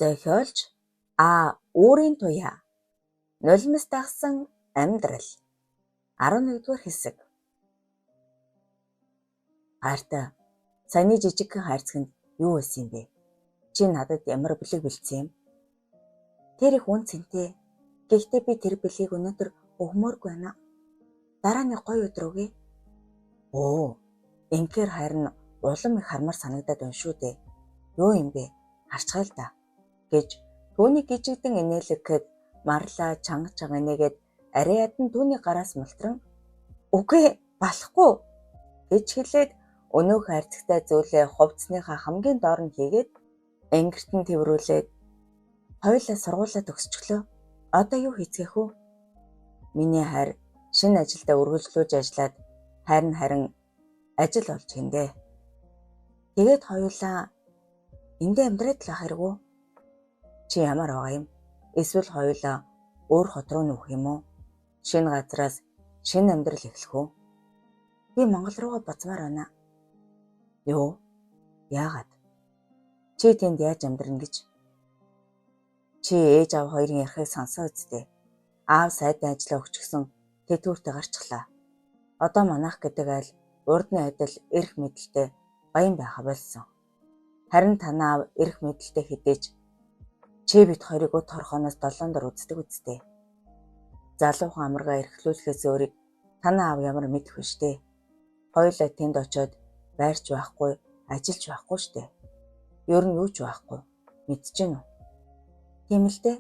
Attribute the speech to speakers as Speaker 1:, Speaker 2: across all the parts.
Speaker 1: Зохиолч А. Үүрийн туяа. Нулимс дагсан амьдрал. 11-р хэсэг. Хайртай. Саяны жижигхэн хайрцагт юу байсан юм бэ? Чи надад ямар бэлэг бэлдсэн юм? Тэр их үн цэнтэй. Гэхдээ би тэр бэлгийг өнөөдөр өгмөөргүй байна. Дараа нэг гоё өдөр өгье. Оо, ингээр харин улам их хармаар санагдаад байна шүү дээ. Юу юм бэ? Харцгаая л да гэж түүний гжигдэн инээлгэхэд Марла чанга чанга инээгээд арай ядан түүний гараас мултран "Үгүй, болохгүй" гэж хэлээд өнөөх хайрцагтай зүйлээ хувцсныхаа хамгийн доор нь хийгээд ангирт нь тэврүүлээд хоёулаа сургуулаа төгсчихлөө. Одоо юу хийцгээх вэ? Миний хайр шинэ ажилдаа үргэлжлүүлж ажиллаад харин ажил олж хиндэ. Тэгээд хоёулаа эндээ амьдраад л байх хэрэгүү. Чи ямар байгаа юм? Эсвэл хоёулаа өөр хот руу нүүх юм уу? Шинэ газраас шинэ амьдрал эхлэх үү? Би Монгол руугаа буцмаар байна. Юу? Яагаад? Чи тэнд яаж амьдрна гэж? Чи ээж аав хоёрын ярихыг сонсоо үсттэй. Аав сайдан ажлаа өгчихсөн тэтгэвртэй гарчглаа. Одоо манайх гэдэг айл урдны адил эрх мэдэлтэй баян байха болсон. Харин танаа аав эрх мэдэлтэй хэдий ч чи бид хоёрыг өд хорхооноос долоон дор үздэг үсттэй. Залуухан амаргаа эрхлүүлэхээс өөрийг танаа аав ямар мэдэх вэ штэ. Хоёулаа тэнд очиод байрч байхгүй, ажиллаж байхгүй штэ. Ер нь юу ч байхгүй. Мэдэж гин үү? Тийм л дээ.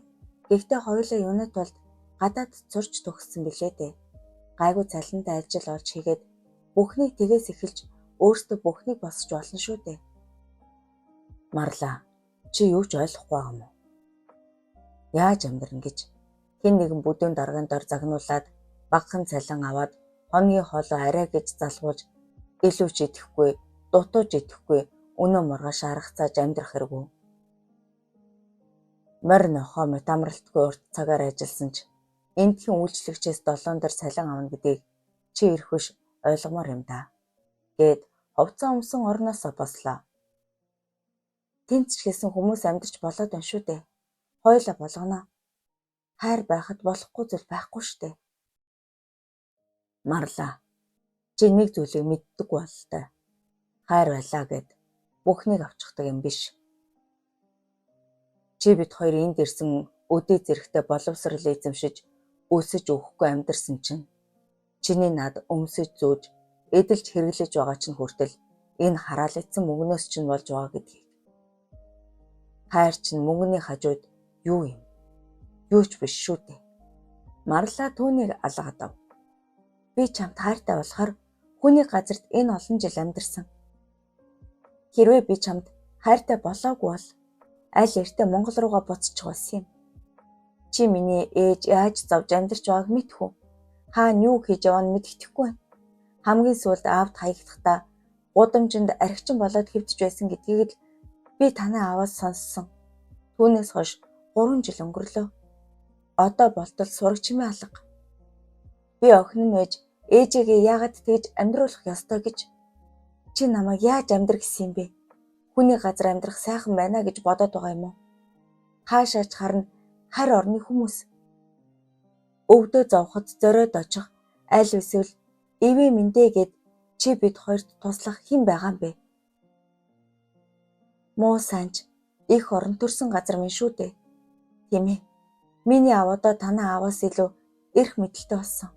Speaker 1: Гэхдээ хоёулаа юуны тулд гадаад сурч төгссөн билээ дээ. Гайгүй цалинтай ажил олж хийгээд бүхнийг тэгээс эхэлж өөрсдөө бүхнийг босгож болно шүү дээ. Марла, чи юу ч ойлгохгүй байгаа юм уу? Яаж амьдрна гэж хэн нэгэн бүдүүн даргын дор загнуулаад багахан цалин аваад хоногийн хоолоо арай гэж залгуулж илүү ч идэхгүй, дутуу ч идэхгүй өнөө маргааш аргацааж амьдрах хэрэгүү. Морь нохоо мэт амралтгүй урт цагаар ажилласан ч эндхийн үйлчлэгчээс долоон дор цалин авна гэдгийг чи ирэх биш ойлгомоор юм да. Гээд хувцас өмсөн орноосоо бослоо. Тэнд ч гэсэн хүмүүс амьдарч болоод байна шүү дээ. Хоёулаа болгоно. Хайр байхад болохгүй зүйл байхгүй шүү дээ. Марла, чи нэг зүйлийг мэддэггүй бололтой. Хайр байлаа гэд бүхнийг авчихдаг юм биш. Чи бид хоёр энд ирсэн өдий зэрэгтэй боловсрол эзэмшиж өсөж өгөхгүй амьдарсан чинь чиний над өмсөж зүүж эдэлж хэрэглэж байгаа чинь хүртэл энэ хараалагдсан мөнгнөөс чинь болж байгаа гэдгийг. Хайр чинь мөнгөний хажууд юу юм? Юу ч биш шүү дээ. Марла түүнийг алгадав. Би чамд хайртай болохоор хүний газарт энэ олон жил амьдарсан. Хэрвээ би чамд хайртай болоогүй бол аль эртээ Монгол руугаа буцчих байсан юм. Чи миний ээж яаж зовж амьдарч байгааг мэдэх үү? Хаана юу хийж явааг нь мэддэхгүй байна. Хамгийн сүүлд аавд хаягдахдаа гудамжинд архичин болоод хэвтэж байсан гэдгийг л би танай ааваас сонссон. Түүнээс хойш 3 жил өнгөрлөө. Одоо болтол сураг чимээ алга. Би охин нь байж ээжигээ яагаад тэгж амьдруулах ёстой гэж чи намайг яаж амьдр гэсэн юм бэ? Хүний газар амьдрах сайхан байна гэж бодоод байгаа юм уу? Хаашаач харна харь орны хүмүүс. Өвдөө зовход зориод очих аль эсвэл ивэ мэндэ гэд чи бид хоёрт туслах хэн байгаа юм бэ? Муу сайн ч их орон төрсэн газар минь шүү дээ. Тийм ээ. Миний аав одоо танай ааваас илүү эрх мэдэлтэй болсон.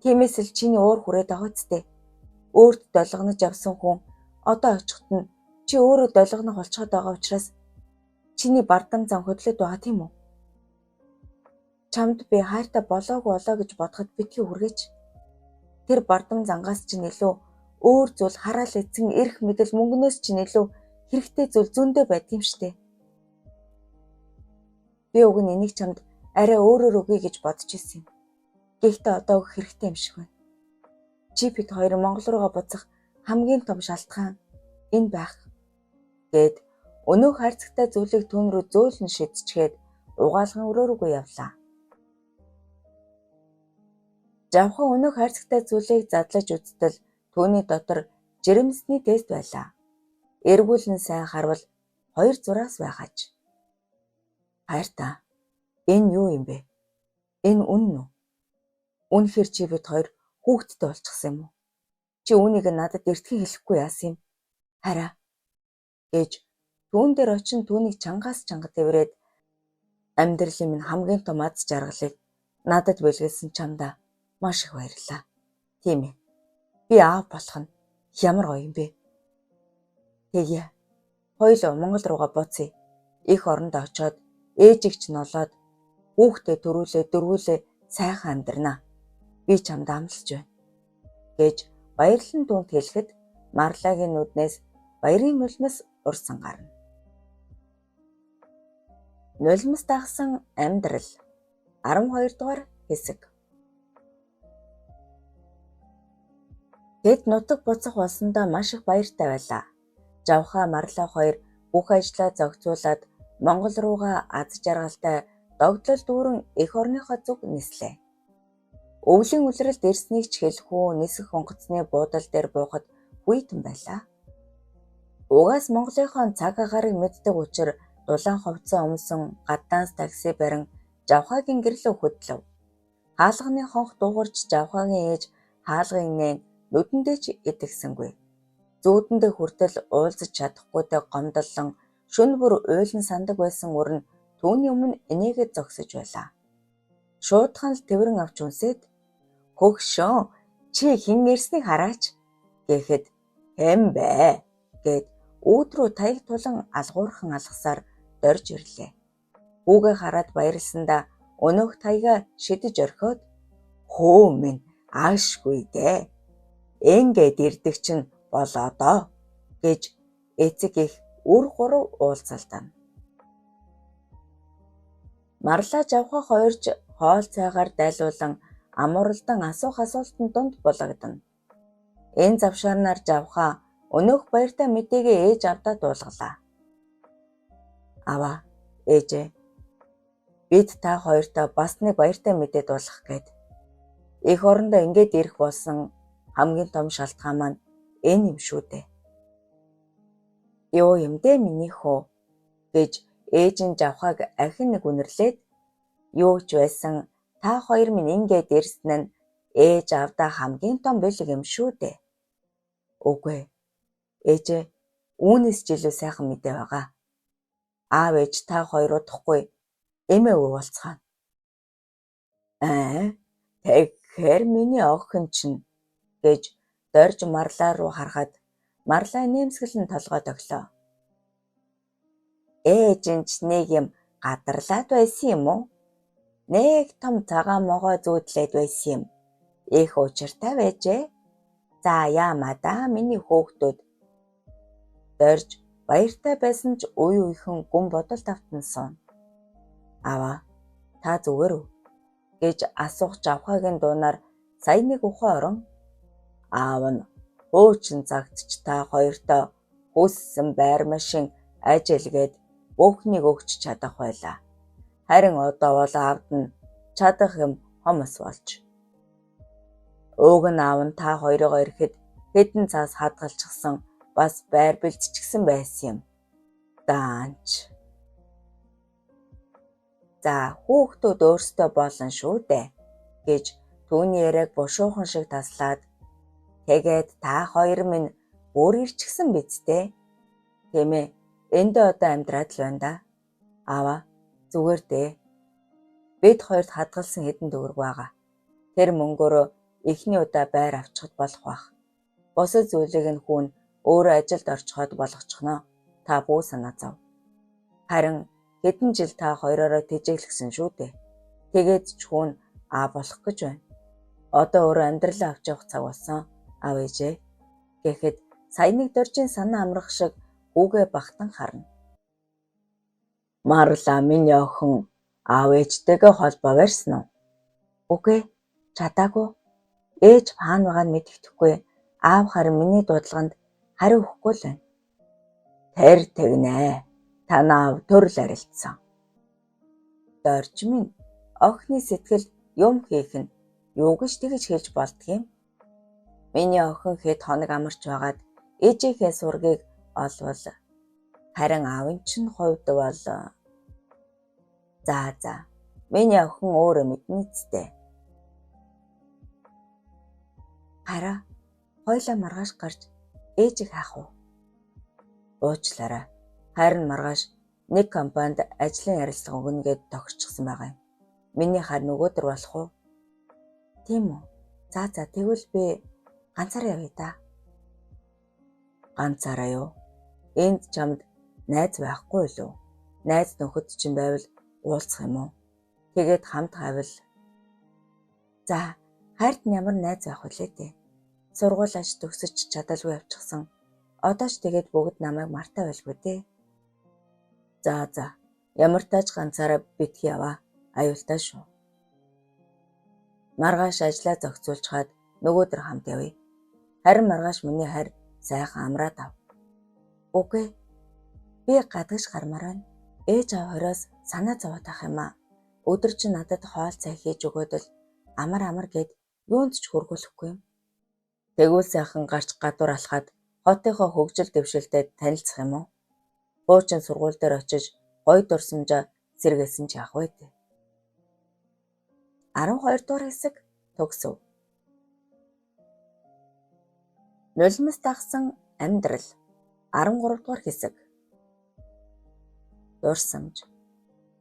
Speaker 1: Тиймээс л чиний уур хүрээд байгаа үсттэй. Өөрт долгонож явсан хүн одоо очиход нь чи өөрөө долгонох болчиход байгаа учраас чиний бардам зан хөдлөд байгаа тийм үү? Чамд би хайртай болоогүй болоо гэж бодоход битгий хүргээч. Тэр бардам зангаас чинь илүү өөр зүйл хараал эзэн эрх мэдэл мөнгнөөс чинь илүү хэрэгтэй зүйл зөндөө байдаг юм штэ. Би уг нь энийг чамд арай өөрөөр өгье гэж бодож ирсэн юм. Гэхдээ одоо өгөх хэрэгтэй юм шиг байна. Чи бид хоёр Монгол руугаа буцах хамгийн том шалтгаан энэ байх гэд өнөөх хайрцагтай зүйлийг түүн рүү зөөлөн шидчихээд угаалгын өрөө рүүгээ явлаа. Жавхан өнөөх хайрцагтай зүйлийг задлаж үзтэл түүний дотор жирэмсний тест байлаа. Эргүүлэн сайн харвал 2 зураас байхаж. Хайртай. Энэ юу юм бэ? Энэ үнэн үү? Үнэхээр чи бид хоёр хүүхэдтэй болчихсон юм уу? Чи үүнийг надад эртхэн хэлэхгүй яасан юм? Хараа гэж түүн дээр очин түүнийг чангаас чанга тэврээд амьдралын минь хамгийн том аз жаргалыг надад бэлгэлсэн чамдаа маш их баярлалаа. Тийм ээ. Би аав болох нь ямар гоё юм бэ? Тэгье. Хоёул Монгол руугаа буцъя. Эх орондоо очоод ээжийг ч нолоод хүүхдээ төрүүлээ дөрвүүлээ сайхан амьдрнаа. Би чамд амлаж байна гэж баярлан түүнд хэлэхэд Марлагийн нүднээс баярын нулимс урсан гарна. Нулимс дагсан амьдрал 12 дугаар хэсэг. Тэд нутаг буцах болсондоо маш их баяртай байлаа. Жавхаа Марла хоёр бүх ажлаа зохицуулаад Монгол руугаа аз жаргалтай догдлол дүүрэн эх орныхоо зүг нислээ. Өвлийн улиралд ирснийг ч хэлэхүү нисэх онгоцны буудал дээр буухад хүйтэн байлаа. Угаас Монголынхоо цаг агаарыг мэддэг учир дулаан хувцас өмсөн гадаанс такси барин Жавхаагийн гэрлөө хөдлөв. Хаалганы хонх дуугарч Жавхаагийн ээж хаалгыг нээн нүдэндээ ч итгэсэнгүй. Зүүдэндээ хүртэл уулзаж чадахгүйдээ гомдоллон шөнө бүр уйлан сандаг байсан үр нь түүний өмнө инээгээд зогсож байлаа. Шуудхан л тэврэн авч үнсээд "Хөгшөөн, чи хэн ирснийг хараач" гэхэд "Хэн бэ?" гэд үүд рүү таяг тулан алгуурхан алгасаар дорж ирлээ. Хүүгээ хараад баярлсандаа өнөөх таягаа шидэж орхиод "Хөө минь аашгүй дээ. Ингээд ирдэг чинь болоо доо" гэж эцэг эх үр гурав уулзалтана. Марла Жавхаа хоёрч хоол цайгаар дайлуулан амууралдан асуух асуултан дунд булагдана. Энэ завшаарнаар Жавхаа өнөөх баяртай мэдээгээ ээж аавдаа дуулгалаа. Аваа, ээжээ, бид та хоёртоо бас нэг баяртай мэдээ дуулгах гээд. Эх орондоо ингээд ирэх болсон хамгийн том шалтгаан маань энэ юм шүү дээ. Юу юм дээ миний хөө гэж ээж нь Жавхааг ахин нэг үнэрлээд юу ч байсан та хоёр минь ингээд ирсэн нь ээж аавдаа хамгийн том бэлэг юм шүү дээ. Үгүй ээжээ, үүнээс ч илүү сайхан мэдээ байгаа. Аав ээж та хоёр удахгүй эмээ өвөө болцгаана. Аа, тэгэхээр миний охин чинь гэж дорж Марлаа руу харахад Марлаа нэмсгэлэн толгой доглоо. Ээж нь ч нэг юм гадарлаад байсан юм уу? Нэг том цагаан могой зүүдлээд байсан юм. Их учиртай байжээ. За яамаа даа миний хөөхтүүд. Дорж баяртай байсан ч уй уйхан гүн бодолд автан сууна. Аваа, та зүгээр үү? Гэж асуух Жавхаагийн дуунаар сая нэг ухаан орон аав нь хуучин цагт ч та хоёртоо хүссэн байр машин ажил гээд бүхнийг өгч чадах байлаа. Харин одоо бол аавд нь чадах юм хомос болж. Ууг нь аав нь та хоёроо ирэхэд хэдэн цаас хадгалчихсан бас байр бэлдчихсэн байсан юм. Даанч. За хүүхдүүд өөрсдөө болно шүү дээ гэж түүний яриаг бушуухан шиг таслаад тэгээд та хоёр минь бүр ирчихсэн биз дээ. Тийм ээ, эндээ одоо амьдраад л байна да. Аава, зүгээр дээ. Бид хоёрт хадгалсан хэдэн төгрөг байгаа. Тэр мөнгөөрөө эхний удаа байр авчихад болох байх. Бусад зүйлийг нь хүүн өөрөө ажилд орчихоод болгочихно. Та бүү санаа зов. Харин хэдэн жил та хоёроороо тэжээглэсэн шүү дээ. Тэгээд ч хүүн аа болох гэж байна. Одоо өөрөө амьдралаа авч явах цаг болсон. Аав ээжээ гэхэд сая нэг доржийн санаа амрах шиг хүүгээ багтан харна. Марла миний охин аав ээжтэйгээ холбоо барьсан уу? Үгүй, чадаагүй. Ээж хаана байгааг мэдэхгүй. Аав харин миний дуудлаганд хариу өгөхгүй л байна. Тэр тэгнэ. Танаа аав төрөл арилдсан. Дорж минь охины сэтгэл юм хийх нь юу гэж тэгж хэлж болдгийм. Миний охин хэд хоног амарч байгаад ээжийнхээ сургийг олвол харин аавын чинь хувьд бол За за. Миний охин өөрөө мэднэ үсттэй. Хараа хоёлаа маргааш гарч ээжийг хаах уу? Уучлаарай. Харин маргааш нэг компанид ажлын ярилцлага өгнө гэд тохирчихсан байгаа юм. Миний хар нөгөөдөр болох уу? Тийм үү? За за, тэгвэл би ганцаараа явъя да. Ганцаараа юу? Энд чамд найз байхгүй юу? Найз нөхөд чинь байвал уулзах юм уу? Тэгээд хамт хавил. За, хайрт нь ямар найз байх вүлээ дээ? Сургуулиас төгсөж чадалгүй явчихсан. Одоо ч тэгээд бүгд намайг мартаа байлгүй дээ. За за, ямар тааж ганцаараа битгий яваа. Аюултай шүү. Маргааш ажлаа зохицуулчихаад нөгөөдөр хамт явъя. Харин маргааш миний хайр сайхан амраад ав. Үгүй. Би гадагш гармаар байна. Ээж аав хориос санаа зовоод ах юм аа. Өдөр чинь надад хоол цай хийж өгөөд л амар амар гэд юунд ч хүргүүлэхгүй юм. Тэгвэл сайхан гарч гадуур алхаад хотынхоо хөгжил дэвшилтэд танилцах юм уу? Хуучин сургууль дээр очиж гоё дурсамжаа сэргээсэн ч яах вэ дээ. 12 дугаар хэсэг төгсөв. Нулимс дагсан амьдрал 13 дугаар хэсэг. Дурсамж.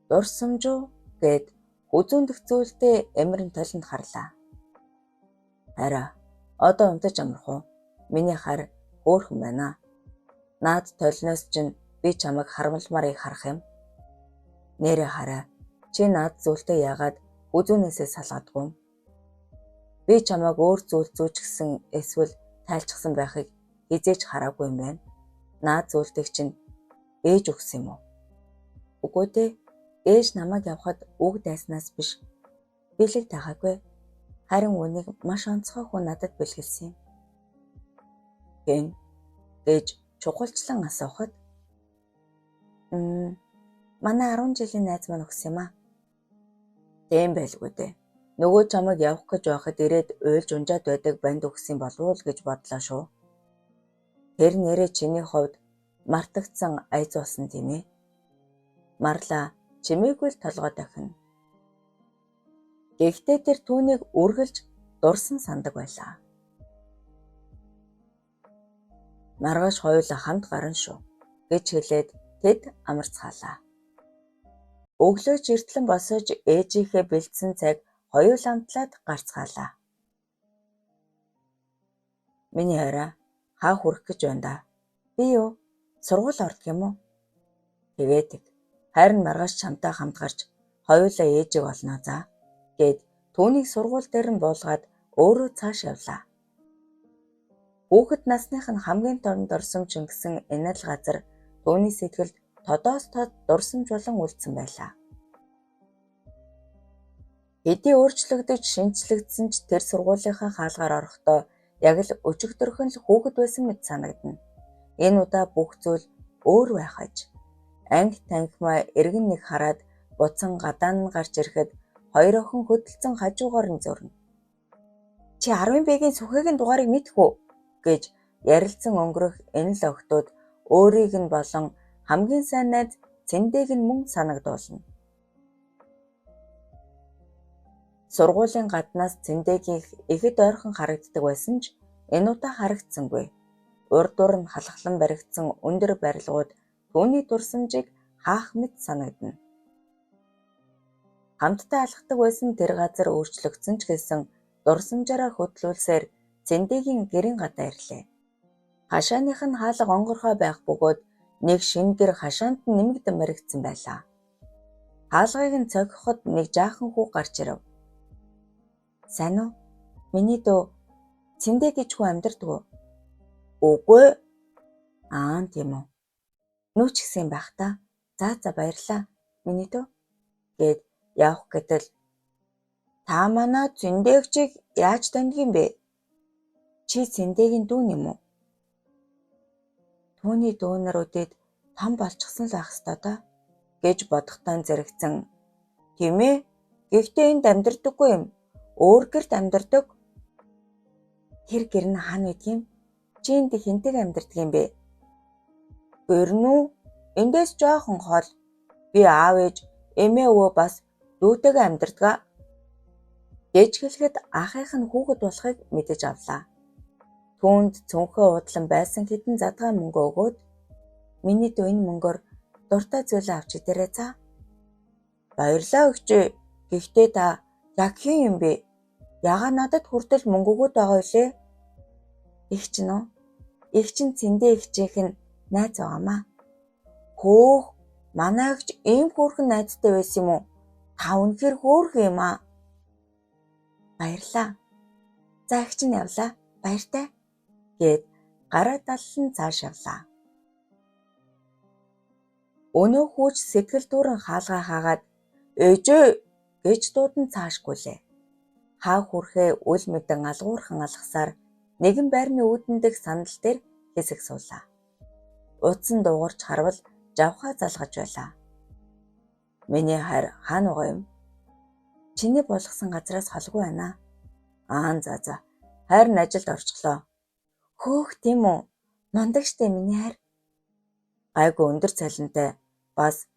Speaker 1: Дурсамж уу гэд хүзүүндэх зүйлдээ эмрэн толинд харлаа. Хараа одоо унтаж амрах уу? Миний хар хөөрхөн байна. Наад толиноос чинь би чамайг харамлмаарыг харах юм. Нэрээ хараа. Чи наад зүйлтэй яагаад хүзүүнээсээ салгадгүй юм? Би чамайг өөр зүйл зүүчгсэн эсвэл тайлчсан байхыг хизээж хараагүй юм байна. Наад зүйлтийг чинь ээж өгсөн юм уу? Үгүй дээ. Ээж намайг явхад үг дайснаас биш. Бэлэг тагаагүй. Харин үүнийг маш онцгой хүн надад бэлгэлсэн юм. Хэн гэж чухалчлан асуухад манай 10 жилийн найз маань өгсөн юм аа. Тийм байлгүй дээ. Нөгөө чамайг явах гэж байхад ирээд уйлж унжаад байдаг банд өгсөн болов уу гэж бодлоо шүү. Тэр нэрээ чиний хувьд мартагдсан аяз болсон тийм ээ. Марла чимээгүй л толгой дахина. Гэхдээ тэр түүнийг үргэлж дурсан сандаг байлаа. Маргааш хоёулаа хамт гарна шүү гэж хэлээд тэд амарцгаалаа. Өглөөч эртлэн босож ээжийнхээ бэлдсэн цайг хоёулаа амтлаад гарцгаалаа. Миний орой хаа хүрэх гэж байна да? Би юу? Сургууль ордог юм уу? Тэгээд харин маргааш чамтай хамт гарч хоёулаа ээжийг олно за гэд түүнийг сургууль дээр нь буулгаад өөрөө цааш явлаа. Хүүхэд насных нь хамгийн том дурсамж өнгөсөн энэ л газар түүний сэтгэлд тодоос тод дурсамж болон үлдсэн байлаа. Хэдий өөрчлөгдөж шинэчлэгдсэн ч тэр сургуулийнхаа хаалгаар орохдоо яг л өчигдөрхөн л хүүхэд байсан мэт санагдана. Энэ удаа бүх зүйл өөр байх аж. Анги танхимаа эргэн нэг хараад буцан гадаа нь гарч ирэхэд хоёр охин хөдөлсөн хажуугаар нь зөрнө. Чи 10 Б-гийн сүхэгийн дугаарыг мэдэх үү гэж ярилцсан өнгөрөх энэ л охидууд өөрийг нь болон хамгийн сайн найз Цэндээг нь мөн санагдуулна. Сургуулийн гаднаас Цэндээгийнх ихэд ойрхон харагддаг байсан ч энэ удаа харагдсангүй. Урд дур нь халахлан баригдсан өндөр барилгууд түүний дурсамжийг хаах мэт санагдана. Хамтдаа алхдаг байсан тэр газар өөрчлөгдсөн ч гэсэн дурсамжаараа хөдлүүлсээр Цэндэгийн гэрийн гадаа ирлээ. Хашааных нь хаалга онгорхой байх бөгөөд нэг шинэ гэр хашаанд нь нэмэгдэн баригдсан байлаа. Хаалгыг нь цохиход нэг жаахан хүү гарч ирэв. Сайн уу? Миний дүү Цэндэ гэж хүн амьдардаг уу? Үгүй. Аа, тийм үү. Нүүч гисэн юм байх та. За за, баярлаа. Миний дүү гэд явах гэтэл та манай Цэндэгчийг яаж таньдаг юм бэ? Чи Цэндэгийн дүү юм уу? Түүний дүү наруудад том болчихсон л байх ёстой доо гэж бодохтон зэрэгцэн. Тийм ээ. Гэхдээ энд амьдардаггүй юм. Өөр гэрт амьдардаг. Тэр гэр нь хаана байдгийм? Чи энд хэнтэйг амьдардаг юм бэ? Гэр нь үү? Эндээс жоохон хол. Би аав ээж Эмээ өвөө бас дүүтэйгээ амьдардаг гэж хэлэхэд ахынх нь хүүхэд болохыг мэдэж авлаа. Түүнд цүнхээ уудлан байсан хэдэн задгай мөнгө өгөөд миний дүү энэ мөнгөөр дуртай зүйлээ авч идээрэй за. Баярлалаа өгчээ. Гэхдээ та яг хэн юм бэ? Яагаад надад хүртэл мөнгө өгөөд байгаа билээ? Эгч нь үү? Эгч нь цэндээ эгчийнх нь найз байгаамаа. Хөөх, манай эгч ийм хөөрхөн найзтай байсан юм уу? Та үнэхээр хөөрхөн юм аа. Баярлалаа. За эгч нь явлаа. Баяртай гээд гараа даллан цааш явлаа. Өнөө хүүч сэтгэл дүүрэн хаалгаа хаагаад ээжээ гэж дуудан цаашгүйлээ. Хаа хүрхээ үл мэдэн алгуурхан алгасаар нэгэн байрны үүдэн дэх сандал дээр хэсэг суулаа. Утсан дуугарч харвал жавхаа залгаж байлаа. Миний хайр хаана байгаа юм? Чиний болгосон газраас холгүй байна. Аа за за. Хайр нь ажилд орчихлоо. Хөөх тийм үү? Мундаг штэ миний хайр. Гайгүй өндөр цалинтай бас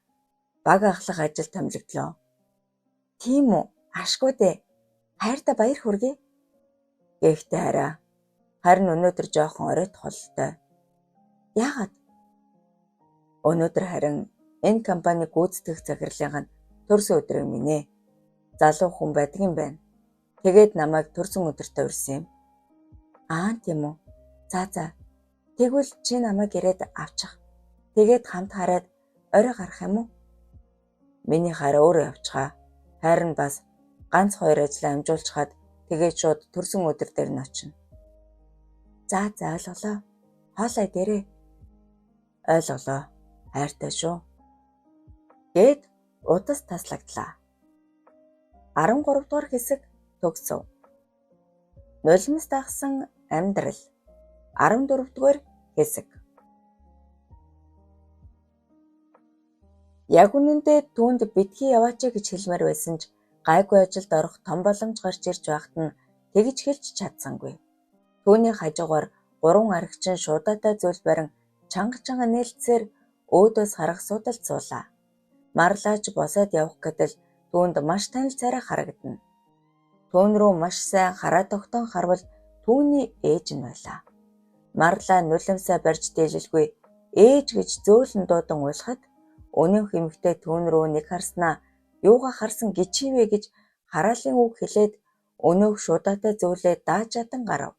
Speaker 1: баг ахлах ажил томилогдлоо. Тийм үү? Ашгүй дээ. Хайртай баяр хүргэе. Гэхдээ арай. Харин өнөөдөр жоохон оройтох холтой. Яагаад? Өнөөдөр харин энэ компани гүйцэтгэх захирлынх нь төрсөн өдрийг минь ээ. Залуу хүн байдаг юм байна. Тэгээд намайг төрсөн өдөртөө урьсан юм. Аа тийм үү? За за. Тэгвэл чи намайг ирээд авчих. Тэгээд хамт хараад орой гарах юм уу? Миний хараа өөрөө явчихаа. Харин бас ганц хоёр ажлаа амжуулчихад тэгээд шууд төрсөн өдөр дээр нь очино. За за ойлголоо. Хоолой дээрээ. Ойлголоо. Хайртай шүү. Гээд утас таслагдлаа. 13 дугаар хэсэг төгсөв. Нулимс дагсан амьдрал. 14 дугаар хэсэг. Яг үнэндээ түүнд битгий яваач гэж хэлмээр байсан ч гайгүй ажилд орох том боломж гарч ирж байхад нь тэгж хэлж чадсангүй. Түүний хажуугаар гурван архичин шуудаатай зүйл барин чанга чанга нээлтсээр өөдөөс харах суудалд суулаа. Марлаач босоод явах гэтэл түүнд маш танил царай харагдана. Түүн рүү маш сайн хараа тогтон харвал түүний ээж нь байлаа. Марлаа нулимсаа барьж дийлэлгүй ээж гэж зөөлөн дуудан уйлахад өнөөх эмэгтэй түүн рүү нэг харснаа юугаа харсан гिचивэ гэж хараалын үг хэлээд өнөөх шуудаатай зүйлээ дааж чадан гарав.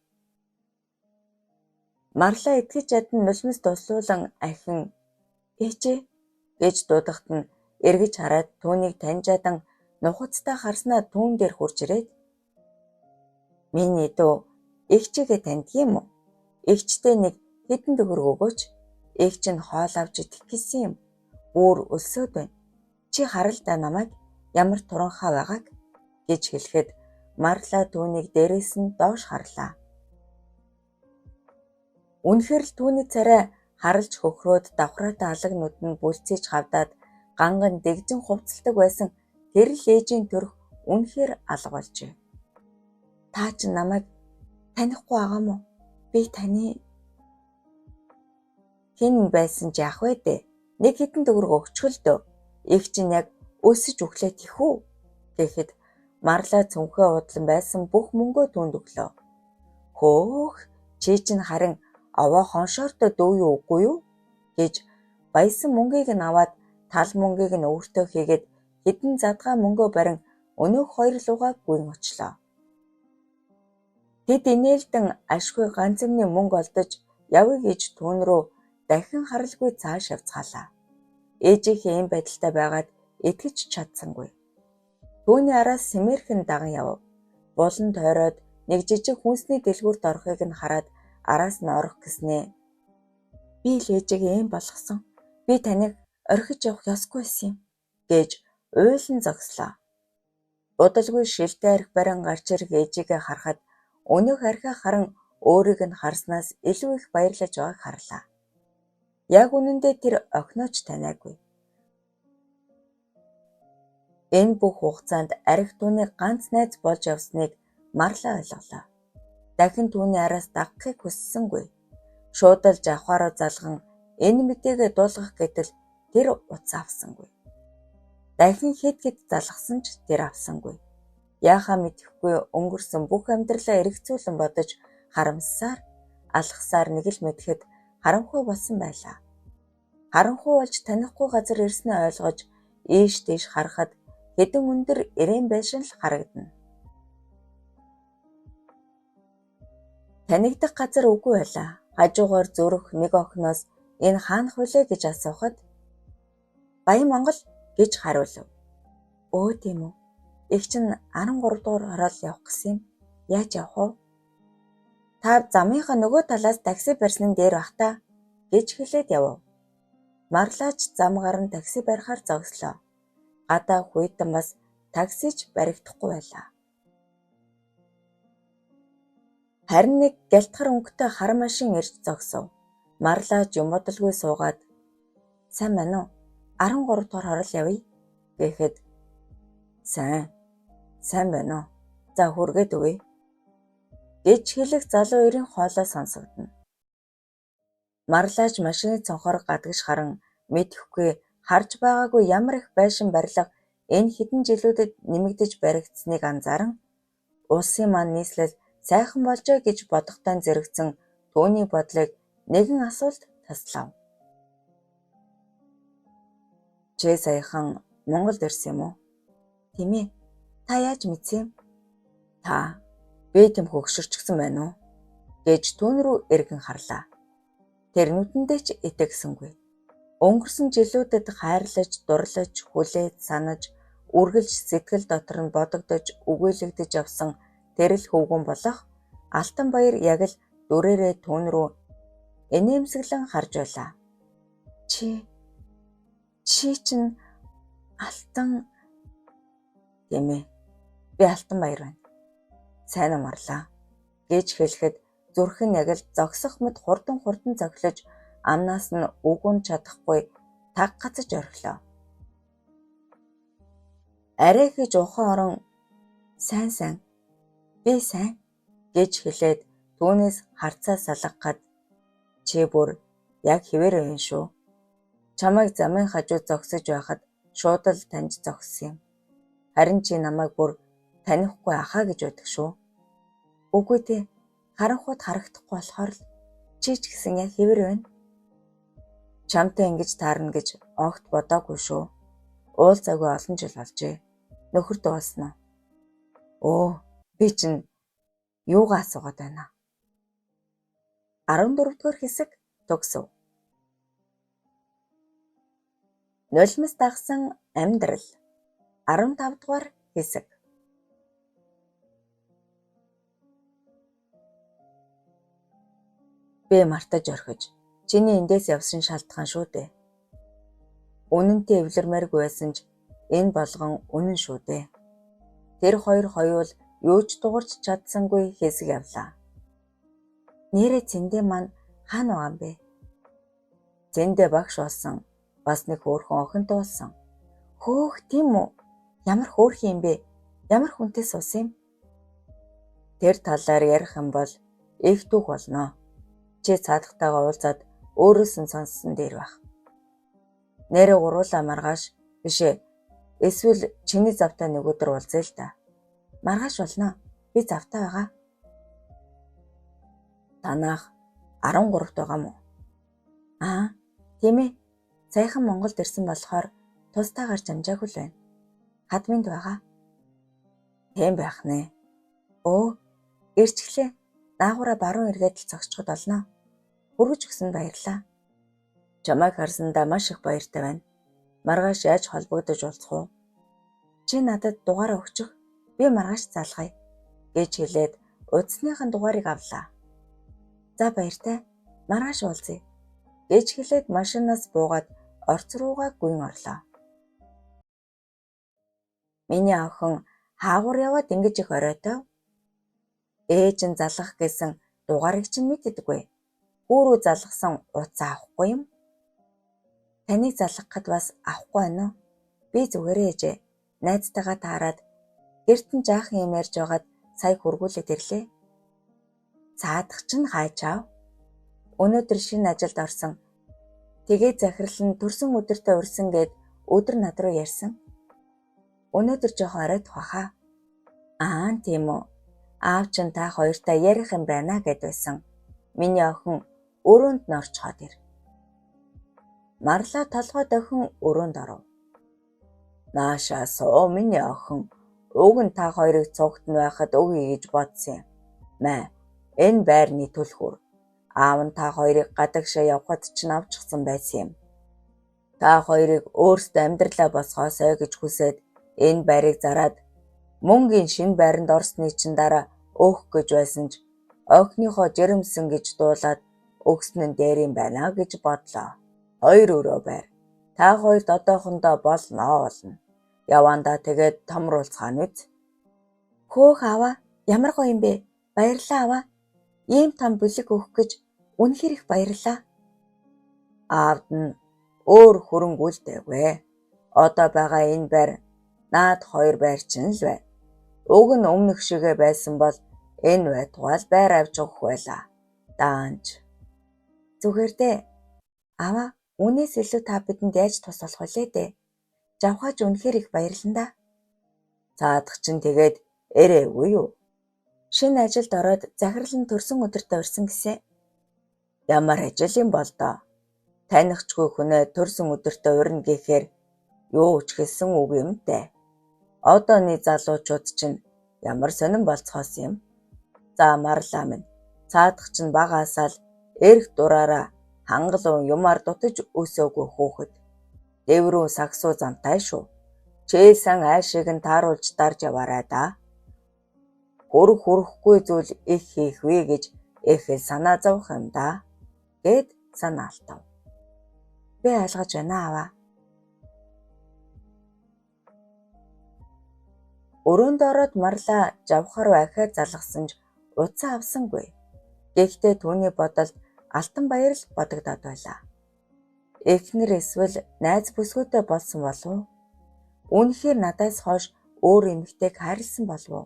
Speaker 1: Марлаа итгэж чадан нулимс туслуулан ахин ээжээ гэж дуудахад нь эргэж хараад түүнийг таньж ядан нухацтай харснаа түүн дээр хурж ирээд миний дүү эгчийгээ таньдаг юм уу? Эгчтэй нэг хэдэн төгрөг өгөөч. Эгч нь хоол авч идэх гэсэн юм. Бүр өлсөөд байна. Чи харал даа намайг ямар туранхай байгааг гэж хэлэхэд Марла түүнийг дээрээс нь доош харлаа. Үнэхээр л түүний царай харалж хөхрөөд давхраатай алаг нүд нь бүлцээж хавдаад ганган дэгжин хувцалдаг байсан тэр л ээжийн төрх үнэхээр алга болжээ. Та чинь намайг танихгүй байгаа мó? Би таны хэн байсан ч яах вэ дээ? Нэг хэдэн төгрөг өгчгөл дөө. Их чинь яг өсөж өглөө тэхүү гэхэд Марла цүнхээ удлан байсан бүх мөнгөө түүнд өглөө. Хөөх чи чинь харин овоо хоншоортой дөө юу үгүй юу гэж баясан мөнгийг нь аваад тал мөнгийг нь өөртөө хийгээд хэдэн задгай мөнгөө барин өнөөх хоёр лугаа гүйн очлоо. Тэд инээлдэн ашгүй ганц юмны мөнгө олдож явъя гэж түүн рүү дахин харалгүй цааш явцгаалаа. Ээжийнхээ ийм байдалтай байгаад итгэж чадсангүй. Түүний араас сэмэрхэн даган явв. Булан тойроод нэг жижиг хүнсний дэлгүүрт орохыг нь хараад араас нь орох гэснээ. Би л ээжигээ ийм болгосон. Би таныг орхиж явах ёсгүй байсан юм гэж уйлан зогслоо. Удалгүй шилтэй арх барин гарч ирэх ээжигээ харахад өнөөх архиа харан өөрийг нь харснаас илүү их баярлаж байгааг харлаа. Яг үнэндээ тэр охиноо ч таниагүй. Энэ бүх хугацаанд арх түүний ганц найз болж явсныг Марла ойлголоо. Дахин түүний араас дагахыг хүссэнгүй. Шуудал жавхаараа залган энэ мэдээгээ дуулгах гэтэл тэр утас авсангүй. Дахин хэд хэд залгасан ч тэр авсангүй. Яахаа мэдэхгүй өнгөрсөн бүх амьдралаа эргэцүүлэн бодож харамссаар алхасаар нэг л мэдэхэд харанхуй болсон байлаа. Харанхуй болж танихгүй газар ирснээ ойлгож ийш тийш харахад хэдэн өндөр эрээн байшин л харагдана. Танигдах газар үгүй байлаа. Хажуугаар зөрөх нэг охиноос энэ хаанах вүлээ гэж асуухад Баян Монгол гэж хариулав. Өө тийм үү. Эх чинь 13 дугаар хороол явах гэсэн юм. Яаж явах вэ? Та замынхаа нөгөө талаас такси барьсан дээр бах та гэж хэлээд явав. Марлаач зам гаран такси барихаар зогслоо. Гадаа хүйтэн бас такси ч баригдахгүй байлаа. Харин нэг гялтгар өнгөтэй хар машин ирж зогсов. Марлаач юм бодолгүй суугаад "Сайн байна уу? 13 дугаар хороол явъя" гэхэд "Сайн. Сайн байна уу? За хүргээд өгье" гэж хэлэх залуу эрийн хоолой сонсогдоно. Марлаач машины цонхоор гадагш харан мэдэхгүй харж байгаагүй ямар их байшин барилга энэ хэдэн жилүүдэд нэмэгдэж баригдсаныг анзааран улсын маань нийслэл сайхан болжээ гэж бодохтой зэрэгцэн түүний бодлыг нэгэн асуулт таслав. Чи саяхан Монголд ирсэн юм уу? Тийм ээ. Та яаж мэдсэн юм? Та би тийм хөгшөрчихсөн байна уу? Гэж түүн рүү эргэн харлаа. Тэр нүдэндээ ч итгэсэнгүй. Өнгөрсөн жилүүдэд хайрлаж, дурлаж, хүлээж, санаж, үргэлж сэтгэл дотор нь бодогдож, үгүйлэгдэж явсан тэр л хөвгүүн болох Алтанбаяр яг л дүрээрээ түүн рүү инээмсэглэн харж байлаа. Чи чинь Алтан тийм ээ. Би Алтанбаяр байна. Сайн амарлаа гэж хэлэхэд зүрх нь яг л зогсох мэт хурдан хурдан цохилож амнаас нь үг унж чадахгүй таг гацаж орхилоо. Арай гэж ухаан орон сайн сайн би сайн гэж хэлээд түүнээс харцаа салгах гад чи бүр яг хэвээр байна шүү. Чамайг замын хажууд зогсож байхад шууд л таньж зогссон юм. Харин чи намайг бүр танихгүй ахаа гэж байдаг шүү. Үгүй дээ. Харанхуйд харагдахгүй болохоор л чи ч гэсэн яг хэвээр байна. Чамтай ингэж таарна гэж огт бодоогүй шүү. Уулзаагүй олон жил болжээ. Нөхөртөө болсон уу? Өө, би чинь юугаа асуугаад байна? 14 дугаар хэсэг төгсөв. Нулимс дагсан амьдрал 15 дугаар хэсэг. Би мартаж орхиж чиний эндээс явсан шалтгаан шүү дээ. Үнэнтэй эвлэрмээргүй байсан ч энэ болгон үнэн шүү дээ. Тэр хоёр хоёул юу ч дугарч чадсангүй хэсэг явлаа. Нээрээ Цэндэ маань хаана байгаа юм бэ? Цэндэ багш болсон. Бас нэг хөөрхөн охинтой болсон. Хөөх тийм үү? Ямар хөөрхөн юм бэ? Ямар хүнтэй суусан юм? Тэр талаар ярих юм бол их түүх болно. Чи цаадахтайгаа уулзаад өөрөөс нь сонссон дээр байх. Нээрээ гуруулаа маргааш биш ээ. Эсвэл чиний завтай нэг өдөр уулзъя л да. Маргааш болно. Би завтай байгаа. Танах 13-т байгаа мó? Аа, тийм ээ. Саяхан Монголд ирсэн болохоор тусдаа гарч амжаагүй л байна. Хадминд байгаа. Тийм байх нэ. Өө, ирчихлээ. Наагураа баруун эргээд л зогсчиход болно. Хүргэж өгсөнд баярлалаа. Чамайг харсандаа маш их баяртай байна. Маргааш яаж холбогдож уулзах уу? Чи надад дугаараа өгчих. Би маргааш залгая гэж хэлээд утасныхаа дугаарыг авлаа. За баяртай. Маргааш уулзъя гэж хэлээд машинаас буугаад орц руугаа гүйн орлоо. Миний охин хаагур яваад ингэж их оройтой. Ээж нь залгах гэсэн дугаарыг чинь мэддэггүй. Хүү рүү залгасан утас авахгүй юм. Таныг залгах гээд бас авахгүй байна уу? Би зүгээрээ ээжээ. Найзтайгаа таарад гэрт нь жаахан юм ярьж байгаад сая хүргүүлээд ирлээ. Цаадах чинь хайчаав. Өнөөдөр шинэ ажилд орсон. Тэгээд захирал нь төрсөн өдөртөө урьсан гээд өдөр над руу ярьсан. Өнөөдөр жоохон оройтох баха. Аа, тийм үү. Аав чинь та хоёртай ярих юм байна гэд байсан. Миний охин өрөөнд нь орчхоод ир. Марла толгой дохин өрөөнд оров. Наашаа суу, миний охин. Уг нь та хоёрыг цугт нь байхад өгье гэж бодсон юм. Мэ, энэ байрны түлхүүр. Аав нь та хоёрыг гадагшаа явхад чинь авчихсан байсан юм. Та хоёрыг өөрсдөө амьдралаа босгоосой гэж хүсээд энэ байрыг зараад мөнгийн шинэ байранд орсны чинь дараа өөх гэж байсан ч охиныхоо жирэмсэн гэж дуулаад өгсөн нь дээр юм байна гэж бодлоо. 2 өрөө байр. Та хоёрт одоохондоо болно болно. Явандаа тэгээд томруулцгаана биз. Хөөх аваа, ямар гоё юм бэ? Баярлалаа аваа. Ийм том бэлэг өгөх гэж үнэхээр их баярлалаа. Аавд нь өөр хөрөнгө үлдээгүй. Одоо байгаа энэ байр наад 2 байр чинь л байна. Уг нь өмнөх шигээ байсан бол энэ байтугай байр авч өгөх байлаа. Даанч. Зүгээр дээ. Аваа, үүнээс илүү та бидэнд яаж тус болох вүлээ дээ? Жавхаач үнэхээр их баярлана да. Цаадах чинь тэгээд эрээгүй юу? Шинэ ажилд ороод захирал нь төрсөн өдөртөө урьсан гэсэн. Ямар ажил юм бол доо? Танихчгүй хүнээ төрсөн өдөртөө урина гэхээр юу ч хэлсэн үг юм дээ. Одооны залуучууд чинь ямар сонин болцоос юм. За Марлаа минь, цаадах чинь багаасаа л эрх дураараа хангалуун юмар дутаж өсөөгүй хүүхэд. Дэврүү сагсуу замтай шүү. Чээсэн айшиг нь тааруулж дарж яваарай да. Хөрөх хөрөхгүй зүйл их хийх вэ гэж их л санаа зовх юм да гэд санаалтав. Би ойлгож байна аваа. Өрөөнд ороод Марлаа жавхар руу ахиад залгасан ч утсаа авсангүй. Гэхдээ түүний бодолд Алтан баяр л бодогдоод байлаа. Эхнэр эсвэл найз бүсгүйтэй болсон болов уу? Үнэхээр надаас хойш өөр эмэгтэйг хайрласан болов уу?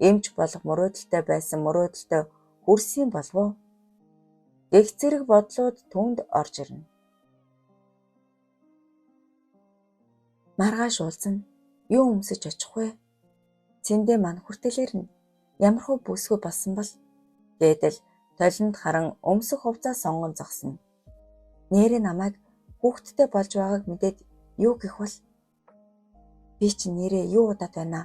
Speaker 1: Эмч болох мөрөөдөлтэй байсан мөрөөдөлтөө хүрсэн болов уу? Гэх зэрэг бодлууд түүнд орж ирнэ. Маргааш уулзна. Юу өмсөж очих вэ? Цэндээ мань хүртэл ирнэ. Ямархуу бүсгүй болсон бол гэдэл толинд харан өмсөх хувцас сонгон зогсно. Нээрээ намайг хүүхэдтэй болж байгааг мэдээд юу гэх вэ? Би чинь нээрээ юу удаад байна?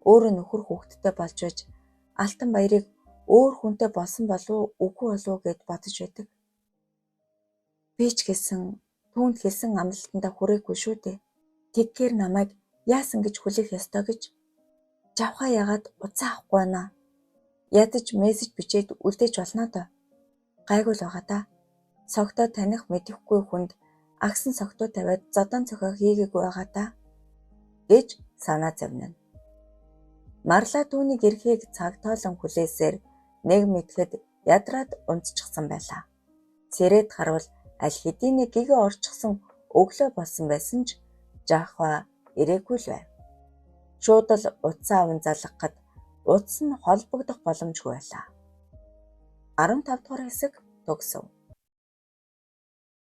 Speaker 1: Өөрөө нөхөр хүүхэдтэй болж байж Алтан баярыг өөр хүнтэй болсон болов уу үгүй болов уу гэд бодож байдаг. Би ч гэсэн түүнд хэлсэн амлалтандаа хүрээгүй шүү дээ. Тэггээр намайг яасан гэж хүлээх ёстой гэж жавхаа ягаад утсаа авахгүй байна. Ядаж мессеж бичээд үлдээж болно доо. Гайгүй л байгаа та. Согтоо таних мэдэхгүй хүнд агсан согтуу тавиад зодон цохио хийгээгүй байгаа та гэж санаа зовно. Марлаа түүний гэрхийг цаг тоолон хүлээсээр нэг мэдэхэд ядраад унтчихсан байлаа. Сэрээд харвал аль хэдийн гэгээ орчихсон өглөө болсон байсан ч Жавхаа ирээгүй л байв. Шууд л утсаа аван залгахад утас нь холбогдох боломжгүй байлаа. 15 дугаар хэсэг төгсөв.